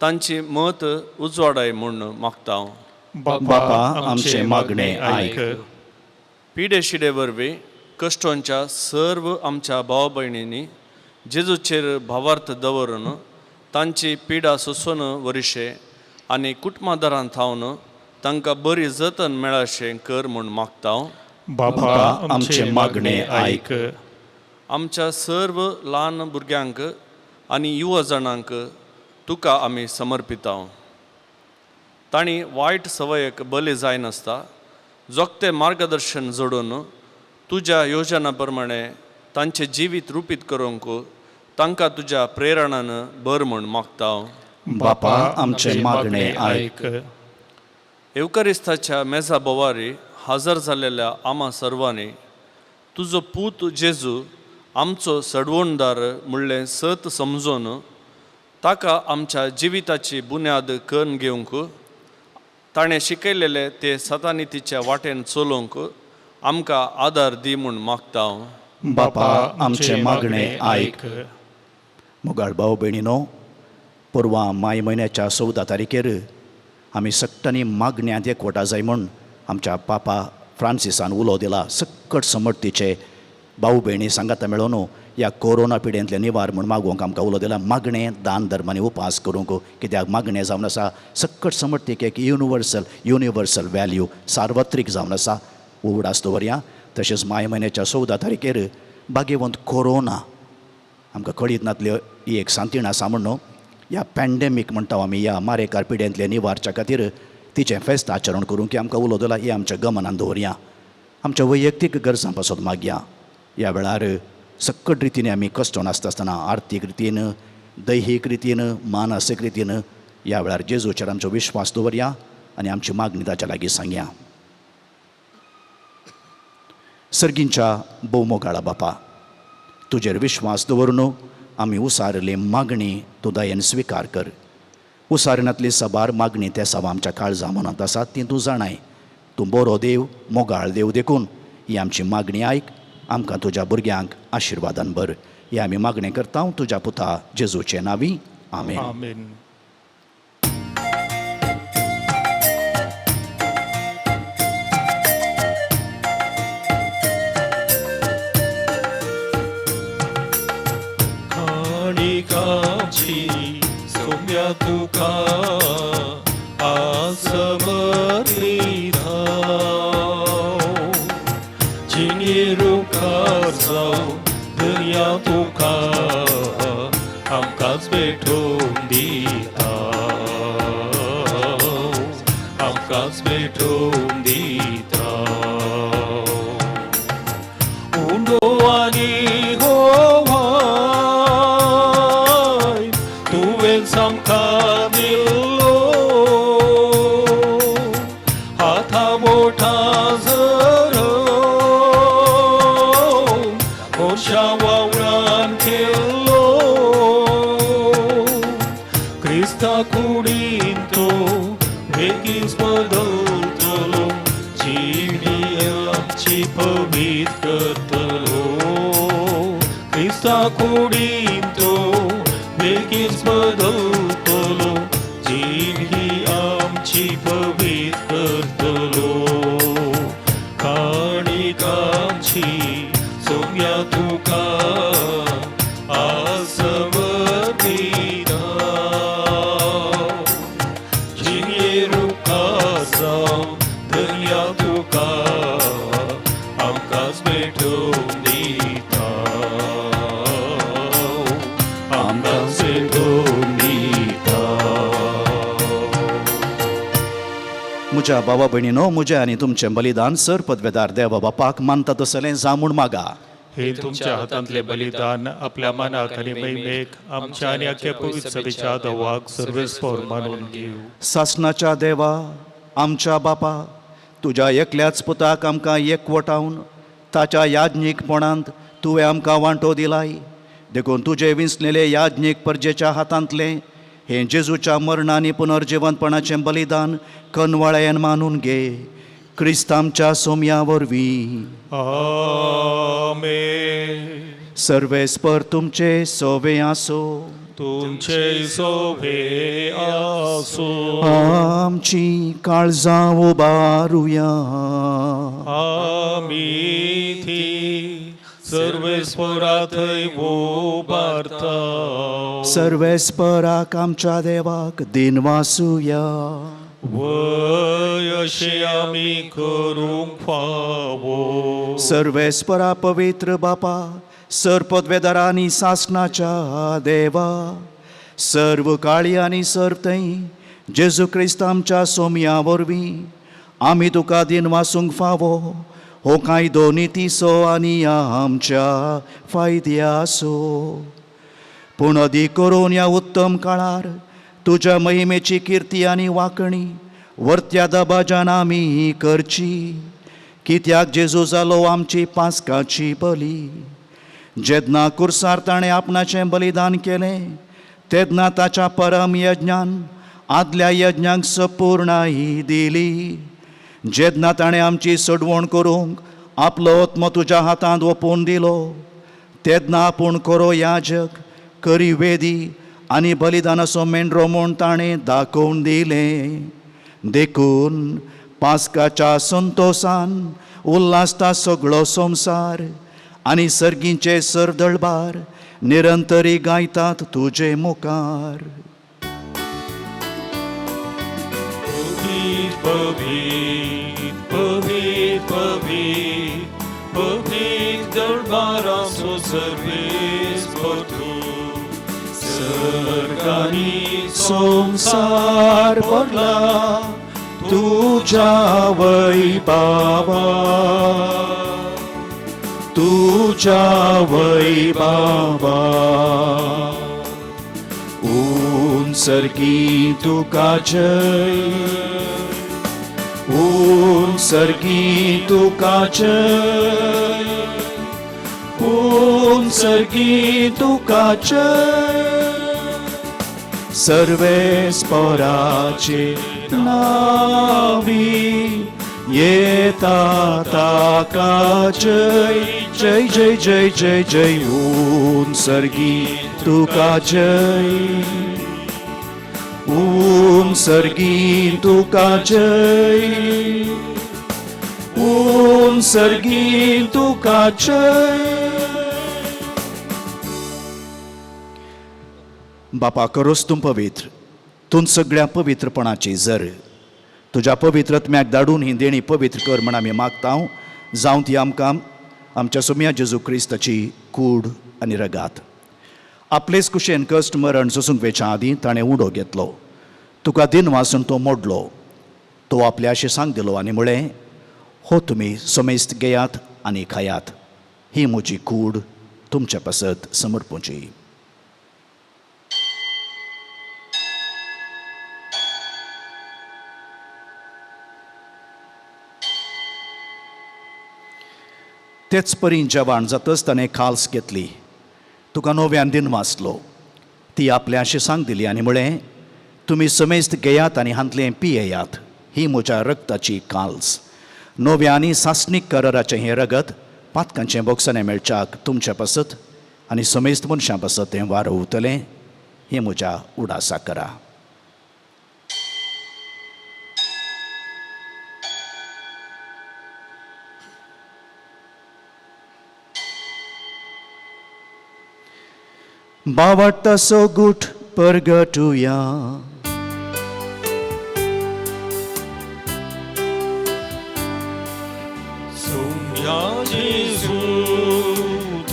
तांची मत उजवाडाय म्हूण मागता. बापा आमचे मागणे आयक. पिडे शिडे वरवीं कश्टोंच्या सर्व आमच्या भाव भयणींनी जेजूचेर भावार्थ दवरून तांची पिडा सोसून वरिशे आनी कुटुंबादारान थावन तांकां बरी जतन मेळाशें कर म्हूण मागता. बापा आमचे मागणे आयक. आमच्या सर्व ल्हान भुरग्यांक आनी युवा जाणांक तुका आमी समर्पिता. तांणी वायट संवयेक बली जायनासता जोगतें मार्गदर्शन जोडून तुज्या योजना प्रमाणे तांचें जिवीत रुपीत करूंक तांकां तुज्या प्रेरणान बर म्हूण मागता. बापा आमचे मागणे आयक. येवकरिस्ताच्या मेजा बोवारी हजर जाल्लेल्या आमा सर्वांनी तुजो पूत जेजू आमचो सडवणदार म्हणलें सत समजून ताका आमच्या जिविताची बुन्याद करून घेवंक ताणें शिकयलेले ते सतानितीच्या वाटेन चलोवंक आमकां आदार दी म्हूण मागता. बापा आमचे मागणे आयक. मोगाळ भाव भयणीनो, परवां माय म्हयन्याच्या 14 तारखेर आमी सगळ्यांनी मागण्यांत एकवटा जाय म्हूण आमच्या पापा फ्रांसिसान उलो दिला. सक्कट समर्थीचे भाऊ भयणी सांगाता मेळोन ह्या कोरोना पिडेंतले निवार म्हूण मागोवंक आमकां उलो दिला. मागणें दान धर्म आनी उपास करूंक, कित्याक मागणें जावन आसा सक्कट समर्थीक एक युनिवर्सल व्हॅल्यू, सार्वत्रीक जावन आसा. उगडास दवरया. तशेंच माय म्हयन्याच्या 14 तारखेर भाग्यवंत कोरोना आमकां कळीत नातल्यो ही एक सांतीण आसा म्हूण न्हू, ह्या पॅन्डेमीक म्हणटा आमी, ह्या मारेकार पिडेंतले निवारच्या खातीर तिचें फेस्त आचरण करूंक आमकां उलो दिला. हें आमच्या गमनान दवरया. आमच्या वैयक्तीक गरजां पासत मागया. ह्या वेळार सक्कट रितीन आमी कश्ट नासता आसतना आर्थीक रितीन, दैहीक रितीन, मानसीक रितीन ह्या वेळार जेजूचेर आमचो विश्वास दवरया आनी आमची मागणी ताच्या लागीं सांगया. सर्गींच्या भोवमोगाळा बापा, तुजेर विश्वास दवरून आमी उसारली मागणी तूं दयेन स्विकार कर. उसारणांतली साबार मागणी ते साव आमच्या काळजा मनांत आसात ती तूं जाणाय. तूं बरो देव, मोगाळ देव, देखून ही आमची मागणी आयक. आमकां तुज्या भुरग्यांक आशिर्वादान भर. ही आमी मागणी करता तुज्या पुता जेजूचे नांवी. आमेन. आमेन. काणिकाची सोम्या तुका आसमर्पिता, जिणे रुखार जावं दर्या तुका आमकांच भेटोवन दिता, आमकांच भेटोवन दिता. उंडो आनी होवाय तुवें सामकां दिल्लो, बोटां झरोवन मनशा वावरान केल्लो क्रिस्ता कुडीन तो बेगीच बदलतलो जिणी आमची पवित्र करतलो क्रिस्ता कुडीन तो बेगीच बदलतलो जिणी आमची पवित्र करतलो काणीक आमची सोम्या तुका आसमर्पिता जिणे रुखासां धरया तुका आमकांच भेटोवन दिता आमकांच भेटोवन दिता. म्हज्या बाबा भयणीनो, म्हजें आनी तुमचें बलिदान सर पदवेदार देवा बापाक मानता तसलें जामूण मागा. हे तुमच्या हातांतले बलिदान आपल्या मनाक आनी महिमेक आमच्या आनी आख्या पवित्र सभेच्या देवाक सर्वेस्पर मानून घेवं. सासणाच्या देवा आमच्या बापा, तुज्या एकल्याच पुताक आमकां एकवटावन ताच्या याज्ञीकपणांत तुवें आमकां वांटो दिलाय, देखून तुजे विंचलेले याज्ञीक परजेच्या हातांतलें हें जेजूच्या मरण आनी पुनर्जिवंतपणाचें बलिदान कनवाळ्यान मानून घे, क्रिस्त आमच्या सोम्या वरवीं. आमेन. सर्वेस्पर तुमचे सोवे आसो. तुमचे सोवे आसो. आमची काळजां उबारुया. आमी ती सर्वेस्परा थंय उबारता. सर्वेस्पराक आमच्या देवाक दिनवासुया. वय अशें आमी करूंक फावो. सर्वेस्परा पवित्र बापा, सर पदवेदारांनी सासणाच्या देवा, सर्व काळी आनी सर्व थंय जेजू क्रिस्त आमच्या सोमया वरवीं आमी तुका दिनवासूंक फावो हो कायदो नितीचो आनी आमच्या फायद्याचो. पूण अदीक करून ह्या उत्तम काळार तुज्या महिमेची किर्ती आनी वांकणी वर्त्या दबाजान आमी करची, कित्याक जेजू जालो आमची पास्काची बली. जेन्ना कुर्सार ताणें आपणाचें बलिदान केलें तेन्ना ताच्या परम यज्ञान आदल्या यज्ञांक सपूर्णाई दिली. जेन्ना ताणें आमची सोडवण करूंक आपलो आत्मो तुज्या हातांत ओपून दिलो तेन्ना आपूण खरो याजक, करी वेदी आनी बलिदानाचो मेंढरो म्हूण ताणें दाखोवन दिलें. देखून पास्काच्या संतोसान उल्हासता सगळो संवसार आनी सर्गींचे सरदळबार निरंतरी गायतात तुजे मुखार. पवित्र पवित्र पवित्र पवित्र पवित्र दरबाराचो सर्वेस्पर तूं, सर्गांनी संवसार भरला तुज्या वैभवान, तुज्या वैभवान. उंचर्गी तुका जय, उंचर्गी तुका जय, उंचर्गी तुका जय. सर्वेस्पराचे नावी येता ताका जय जय जय जय जय जय. उंचर्गी तुका जय, उंचर्गी तुका जय, उंचर्गी तुका जय. बापा करोस तूं पवित्र, तूं सगळ्या पवित्रपणाची जर तुज्या पवित्र आत्म्याक धाडून ही देणी पवित्र कर म्हण आमी मागता. जावं ती आमकां आमच्या सोम्या जेजू क्रिस्ताची कूड आनी रगात. आपलेच कुशेन कश्ट मरण सोसूंक वेच्या आदीं ताणें उडो घेतलो, तुका दिनवासून तो मोडलो, तो आपल्या अशें सांग दिलो आनी म्हळें, हो तुमी समेस्त घेयात आनी खायात, ही म्हजी कूड तुमच्या पासत समर्पूची. तेच परी जेवण जातच ताणें खाल्स घेतली, तुका नव्यान दिन वाचलो, ती आपल्या शिसांक दिली आनी म्हळें, तुमी समेस्त घेयात आनी हांतलें पियेयात, ही म्हज्या रक्ताची काल्स, नव्या आनी सासणीक कराराचें हें रगत पातकांचें बोगसणें मेळच्याक तुमच्या पासत आनी समेस्त मनशां पासत तें वारवतलें, हें म्हज्या उडासा करा. बावडटासो गूट परगटुया. सोम्या जेजू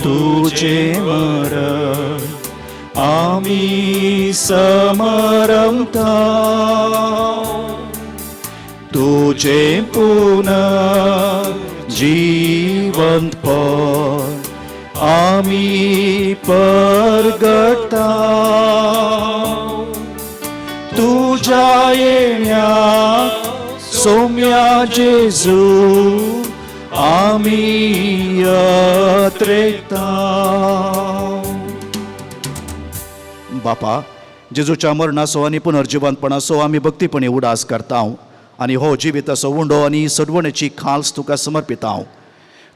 तुझे मरण आमी समरमता, तुझे पुनः जिवंतपण आमी परगटा, तुझ्या येण्या सोम्या जेजू आमी अत्रेता. बापा, जेजूच्या मरणाचो आनी पुनर्जिवंतपणाचो आमी भक्तीपणी उडास करता आनी हो जिविताचो उंडो आनी सडवणेची खाल्स तुका समर्पिता.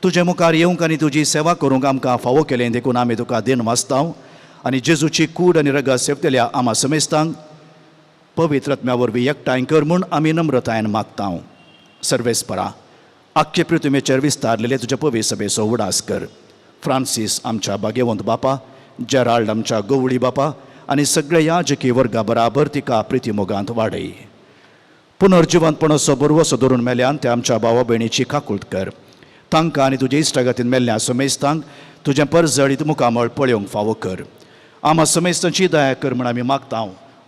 तुजे मुखार येवंक आनी तुजी सेवा करूंक आमकां फावो केलें देखून आमी तुका देन वाचता आनी जेजूची कूड आनी रगत सेवतल्या आमा समेस्तांक पवित्र आत्म्या वरवीं एकठांय कर म्हूण आमी नम्रतायेन मागता. सर्वेस्परा, आख्खे पृथ्वीचेर विस्तारलेले तुज्या पवित्र सभेचो उडास कर. फ्रांसीस आमच्या भाग्यवंत बापा, जेराल्ड आमच्या गवळी बापा आनी सगळे याजकी वर्गा बराबर तिका प्रितीमोगांत वाडय. पुनर्जिवंतपणाचो बरवसो धरून मेल्यान ते आमच्या भावा भयणीची काकूळट कर. तांकां आनी तुजे इश्टागतीन मेल्ल्या समेस्तांक तुजें परजळीत मुखामळ पळोवंक फावो कर. आमा समेस्तांची दया कर म्हूण आमी मागता.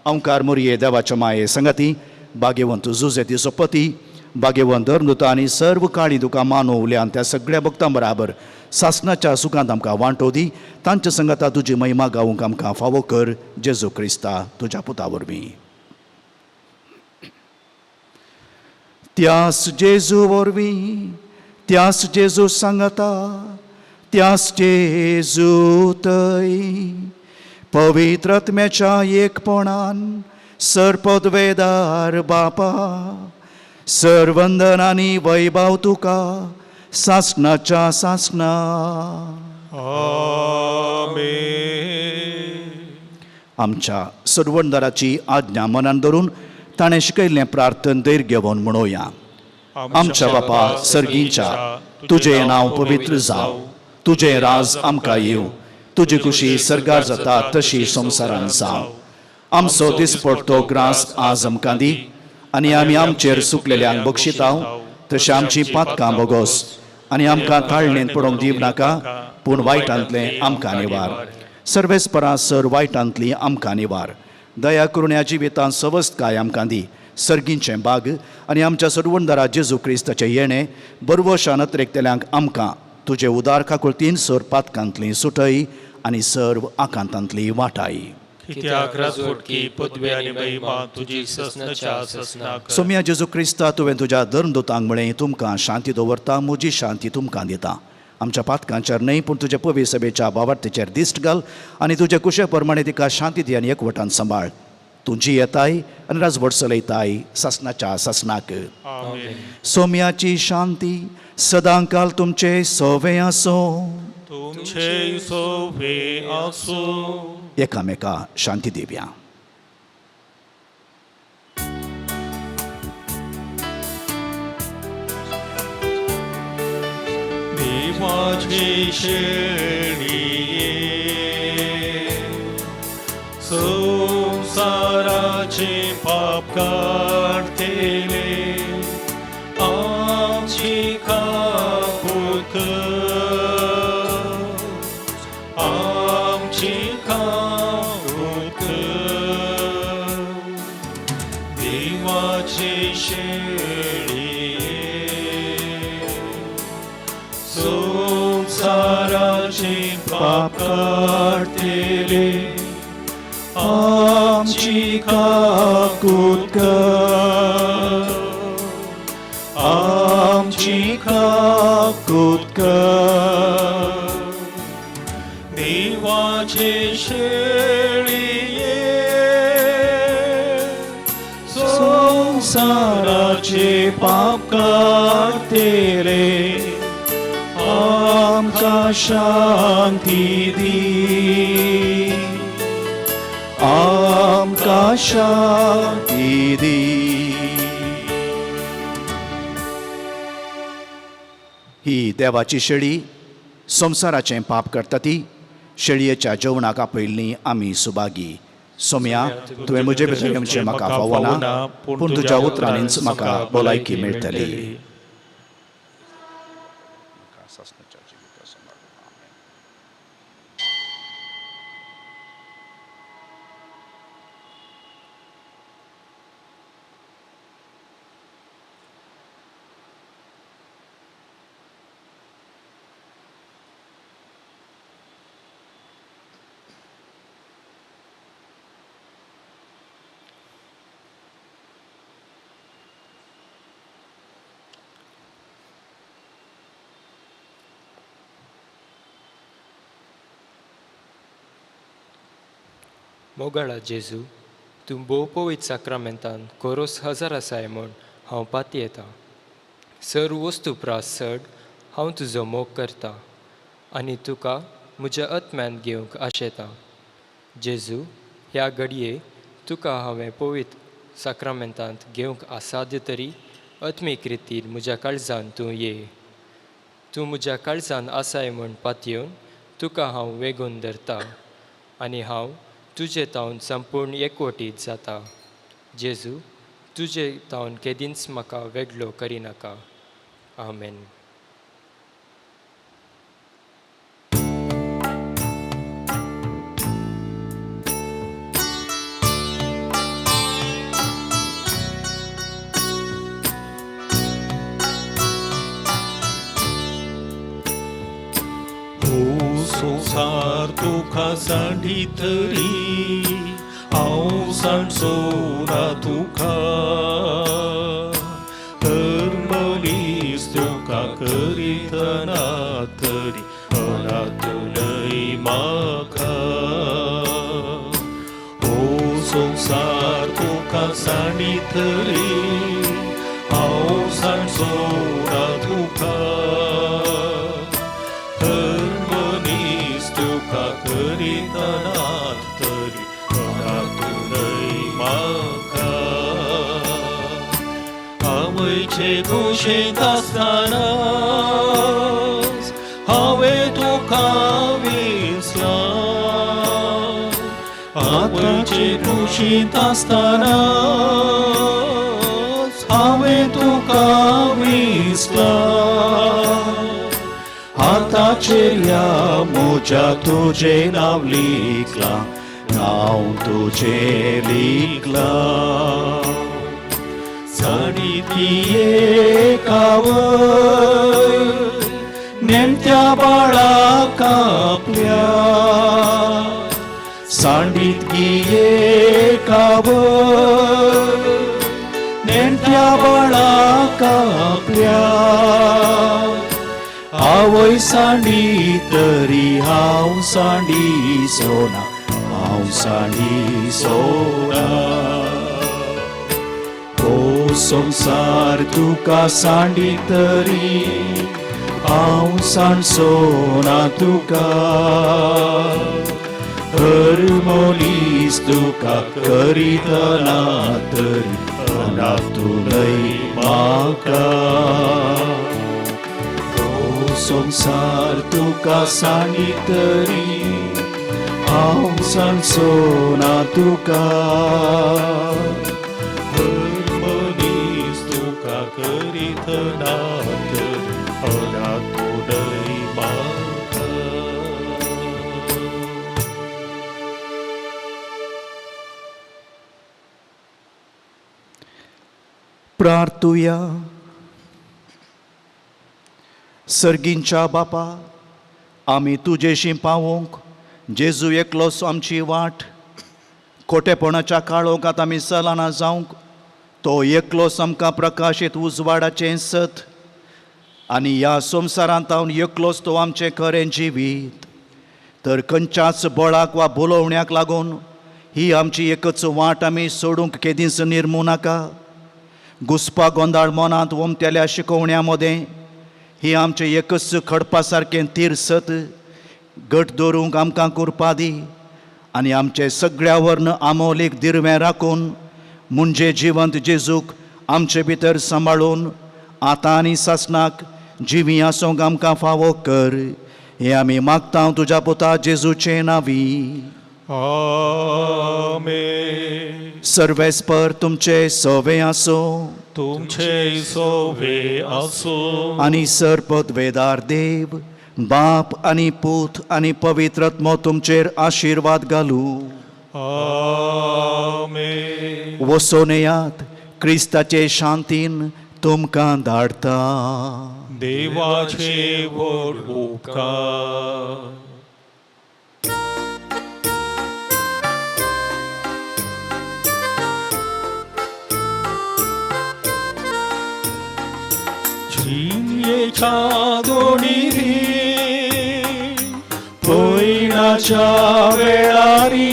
अंकार मोरये देवाच्या माये संगाती, भाग्यवंत जुजेतीचो पती, भाग्यवंत धर्मदूता आनी सर्व काळी तुका मानवल्यान त्या सगळ्या भक्तां बराबर सासणाच्या सुखांत आमकां वांटो दी. तांच्या संगाता तुजी महिमा गावूंक आमकां फावो कर, जेजू क्रिस्ता तुज्या पुता वरवीं. त्यास जेजू वरवीं, त्यास जेजू सांगता, त्यास जेजू तय पवित्र आत्म्याच्या एकपणान सर्पद्वेदार बापा, सर्वंदन आनी वैभव तुका सासणाच्या सासणा. आमेन. आमच्या सर्वंदराची आज्ञा मनान धरून ताणें शिकयल्लें प्रार्थन धैर्य घेवन म्हणोया. आमच्या बापा सर्गींच्या, तुजें नांव पवित्र जावं, तुजें राज आमकां येवं, तुजी खुशी सर्गार जाता तशी संवसारान जावं. आमचो दिसपडतो ग्रास आज आमकां दी आनी आमी आमचेर सुकलेल्यांक बक्षिताव तशें आमची पातकां बोगोस आनी आमकां ताळणेंत पडोवंक दिवं नाका, पूण वायटांतलें आमकां निवार. सर्वेस्परा सर वायटांतली आमकां निवार. दया करून ह्या जिवितांत सवस्तकाय आमकां दी, सर्गींचें बाग आनी आमच्या सर्वंदरा जेजू क्रिस्ताचें येणें बरवशान अत्रेकतल्यांक आमकां तुजे उदार काकुळतीन सर पातकांतली सुटय आनी सर्व आकांतांतली वाटाय. कित्याक राजवटकी पदवी आनी महिमा तुजी ससनाच्या ससनाक. सोम्या जेजू क्रिस्ता, तुवें तुज्या धर्मदूतांक म्हळें, तुमकां शांती दवरता, म्हजी शांती तुमकां दिता. आमच्या पातकांचेर न्हय पूण तुज्या पवित्र सभेच्या भावार्थीचेर दिश्ट घाल आनी तुज्या कुशे प्रमाणे तिका शांती दी आनी एकवटान सांबाळ. तूं जियेताय आनी राजवट चलयताय सासणाच्या सासणाक. सोम्याची शांती सदांकाल तुमचे सोवे आसूं, तुमचे सोवे आसूं. एकामेका शांती दिवया. देवाचे शेळये संसाराचे पाप काडतले, आमची काकूळ कर, आमची काकूळ कर. देवाचे शेळये संसाराचे पाप काडतले, आमची काकूळ कर, आमची काकूळ कर. पाप काडटेले आमकां शांती दी, आमकां शांती दी। ही देवाची शेळी संवसाराचें पाप करता ती शेळयेच्या जेवणाक आपयल्ली आमी सुभागी। सोम्या, तुवें म्हजे भितर येवचें म्हाका फावना, पूण तुज्या उतरांनीच म्हाका भलायकी मेळटली। मोगाळा जेजू, तूं भोव पवित्र साक्रामेंतान कोरोस हजार आसाय म्हूण हांव पातयेतां। सर वस्तू प्रास चड हांव तुजो मोग करता आनी तुका म्हज्या आत्म्यान घेवंक आशेतां। जेजू, ह्या घडये तुका हांवें पवित्र साक्रामेंतांत घेवंक असाध्य तरी आत्मीक रितीन म्हज्या काळजान तूं ये। तूं म्हज्या काळजान आसाय म्हूण पातयेवन तुका हांव वेगून धरता आनी हांव तुजे तावन संपूर्ण एकवटीत जाता। जेजू, तुजे तावन केदींच म्हाका वेगळो करिनाका। आमेन। संसार तुका सांडी तरी हांव सांडचो ना तुका, तर मनीस तुका करितना तरी अनाथ न्हय म्हाका। हो संसार तुका सांडी तरी हांव सांडचो ना तुका, तरी अनाथ न्हय म्हाका। आवयचे कुशींत आसतनाच हांवें तुका विसलां, आवयचे कुशींत आसतनाच हांवें तुका विसलां। हाताचेर ह्या म्हज्या तुजें नांव लिखलां, नांव तुजें लिखलां। साडी ती एक आवय नेणट्या बाळाक आपल्या, सांडीत गी एक आवय नेणट्या बाळाक आपल्या। आवय सांडी तरी हांव सांडी सोना, हांव सांडी सोना। हो संवसार तुका सांडी तरी हांव सांडचो ना तुका, हर मनीस तुका करितना तरी अनाथ न्हय म्हाका। संसार तुका सांडी तरी हांव सांडचो ना तुका, हर मनीस तुका करितना तरी अनाथ न्हय म्हाका। प्रार्थुया। सर्गींच्या बापा, आमी तुजेशी पावोंक जेजू एकलोच आमची वाट, खोटेपणाच्या काळोखांत आमी चलना जावंक तो एकलोच आमकां प्रकाशीत उजवाडाचें सत, आनी ह्या संवसारांत एकलोच तो आमचें खरें जिवीत। तर खंयच्याच बळाक वा बोलोवण्याक लागून ही आमची एकच वाट आमी सोडूंक केदींच निर्मू नाका। घुसपा गोंदाळ मनांत वमतेल्या शिकोवण्या मदें ही आमचें एकच खडपा सारकें तीर्सत घट दवरूंक आमकां कुरपा दी आनी आमचे सगळ्या वर्ण आमोलीक दिरवें राखून म्हणजे जिवंत जेजूक आमचे भितर सांबाळून आतां आनी सासणाक जिवी आसूंक आमकां फावो कर. हें आमी मागता तुज्या पुता जेजूचे नांवी. आमेन. सर्वेस्पर तुमचे सवे आसूं. तुमचे सोवे आसूं. आनी सर्पद्वेदार देव बाप आनी पूत आनी पवित्र आत्मो तुमचेर आशिर्वाद घालूं. आमेन. वसोन येयात, क्रिस्ताचे शांतीन तुमकां धाडटा. देवाचे व्हड उपकार. जिणेच्या दोणीरी पयणाच्या वेळारी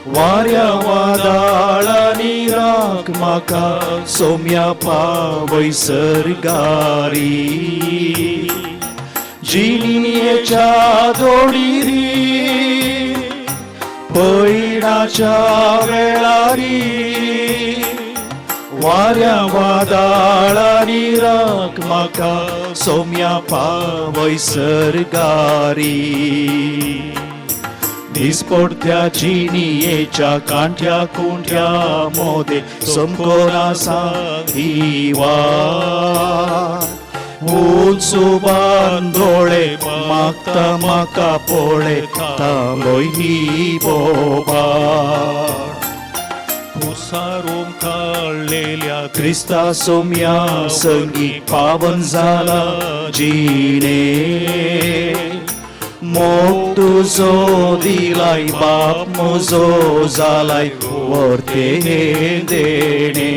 वाऱ्या वादळांनी राख म्हाका सोम्या पावय सर्गारी. जिणेच्या दोणीरी पयणाच्या वेळारी वाऱ्या वादळांनी राख म्हाका सोम्या पावय सर्गारी. दिसपडत्या जिणेच्या कांट्या कुंट्या मोदे समकोना सांगी वाट उंच बांदोळे मागता म्हाका पळय तांबय ही बोबाट. कुसारूंक काडलेल्या क्रिस्ता सोम्या संगी पावन जाला जिणे मोग तुजो दिलाय बाप म्हजो जालाय वर्ते देणे.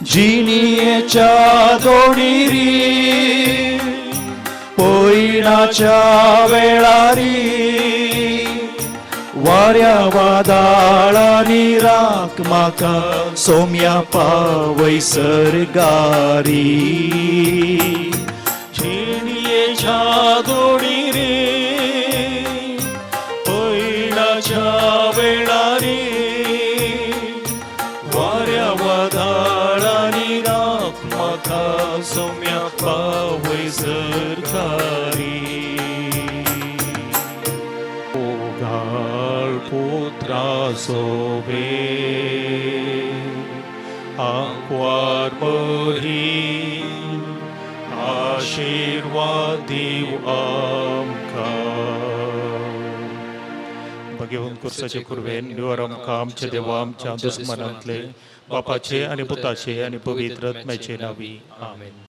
जिणेच्या दोणीरी पयणाच्या वेळारी वाऱ्या वादळांनी राख म्हाका सोम्या पावय सर्गारी. जिणेच्या दोणीरी पयणाच्या वेळारी वाऱ्या वादळांनी राख म्हाका सोम्या पावय सरकारी. ओघाळ पुत्रा सोबे आंकवार बरी आशिर्वाद दिव आमकां. भगवंत कुर्साचे कुर्वेन निवर आमकां आमच्या देवा आमच्या दुस्मनांतले बापाचे आनी पुताचे आनी पवित्र आत्म्याचे नांवी. आमेन.